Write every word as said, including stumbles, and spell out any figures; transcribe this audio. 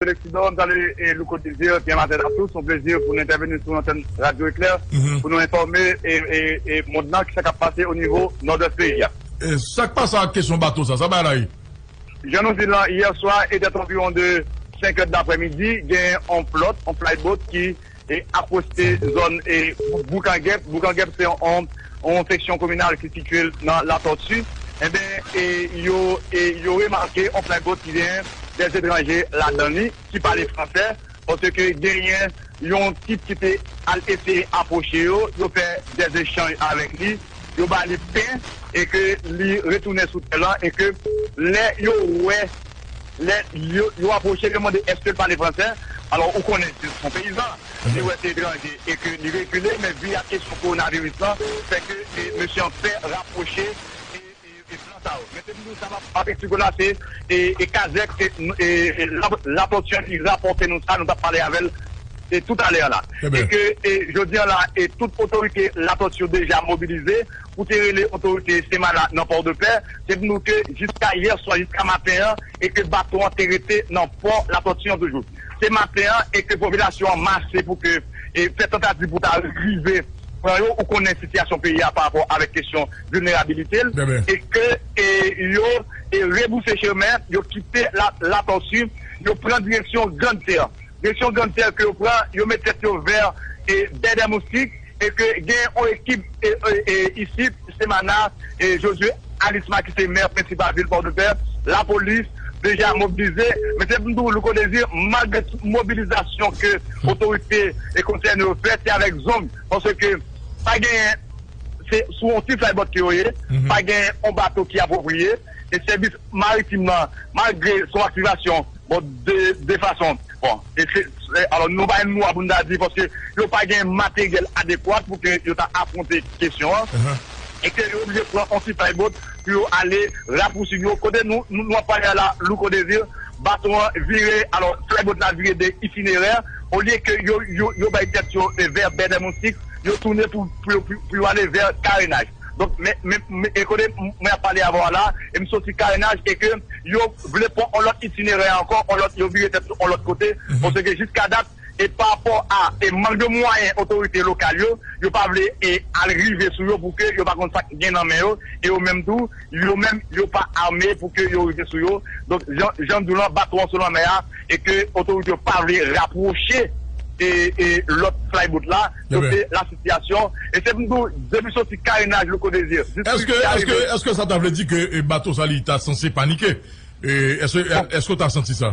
Leksidan, m salye e Louko Désir, Pierre Marcel Arthur, se yon plezi pou nou entèveni sou antèn Radyo Eklè, pou nou enfòme e, e, e mond lan ki sa k ap pase o nivo nòdès peyi a. E sa k pase ak kesyon bato sa, sa bay la ye? Jan nou di l lan, yè swa, e dèt anviwon de senk è daprèmidi, gen yon flòt, yon flyboat ki e, akwoste zòn e, Boukangèp. Boukangèp se yon, yon, yon seksyon kominal ki sitiye nan Latòti. Enben, e, yo, e, yo remake yon flyboat ki gen dèzetranje ladan li, ki pale fransè, paske genyen yon tip ki te al eseye apwoche yo, yo fè dèzechanj avèk li, yo ba li pen, e ke li retounen sou tè lan, e ke lè yo wè, lè yo, yo apwoche, yo mande èske l pale fransè, alò ou konnen se yon peyizan, li wè se etranje, e ke li rekile, men vi a kesyon kowonaviris lan, fè ke e, mesye an pè rapwoche e, e, e plan sa yo. Men se pou nou sa pa, pa petiko la, se e, e kazèk, e, e, e, la, Latòti ki rapòte nou sa, nou t ap pale avè l e, toutalè la. E ke e, jodi a la, e tout otorite Latòti yo deja mobilize pou te rele otorite Semana nan Pòdepè. Se pou nou ke jiska yè swa, jiska maten an, e ke bato an te rete nan pò Latòti an toujou. Se maten an, e ke popilasyon an mache pou ke e, fè tantativ pou ta rive pran yo, ou konnen sitiyasyon peyi a pa rapò avèk kesyon vilnerabilite l, e ke e, yo e, rebouse chemen, yo kite la, Latòti, yo pran direksyon Grann Tè. Direksyon Grann Tè ke yo pran, yo met tèt yo vè e, Bèdèmoustik, e ke gen yon ekip e, e, e, isit, Semana, e, Josué Alisma ki se mè prensipal vil Pòdepè, lapolis deja mobilize, men se pou m di w, Louko Désir, malgre tout mobilizasyon ke otorite e konsène yo fè, se avèk zong, paske pa genyen, se sou yon ti flyboat ke yo ye, pa genyen yon bato ki apwopriye, e sèvis maritim nan, malgre se yon aktivasyon, bon, de, de fason, bon, e se, se, alò, nou pa gen mo a pou n ta di, paske yo pa gen materyèl adekwat pou ke yo ta afwonte kesyon an, e ke yo oblije pran yon ti flyboat pou yo ale rapousiv yo. Kote nou, nou, nou ap pale a la, Louko Désir, bato an vire, alò, flyboat la vire de itinerè, olye ke yo, yo, yo bay tèt yo e, vè Bèdèmoustik, yo tounen pou, pou, yo- pou, pou yo ale vè Karenaj. Donk, men, men, men, e kote m- mwen ap pale avè w la, e m soti Karenaj, e ke yo vle pran yon lòt itinerè ankò, yon lòt, yo vire tèt yo yon lòt kote, paske jiska dat, e pa rapò a e mank de mwayen otorite lokal yo, yo pa vle e al rive sou yo pou ke yo pa konn sa k gen nan men yo, e yo menm tou, yo menm, yo pa ame pou ke yo rive sou yo. Donk, jan, jan m di w lan, bato an sou lanmè a, e ke otorite yo pa vle rapwoche e, e lòt flyboat la, yo se la sitiyasyon. E se pou m di w, depi soti Karenaj, Louko Désir, jiska Èske, èske, rive èske sa ta vle di ke e, bato sa li ta sanse panike? E, èske, èske w ta santi sa?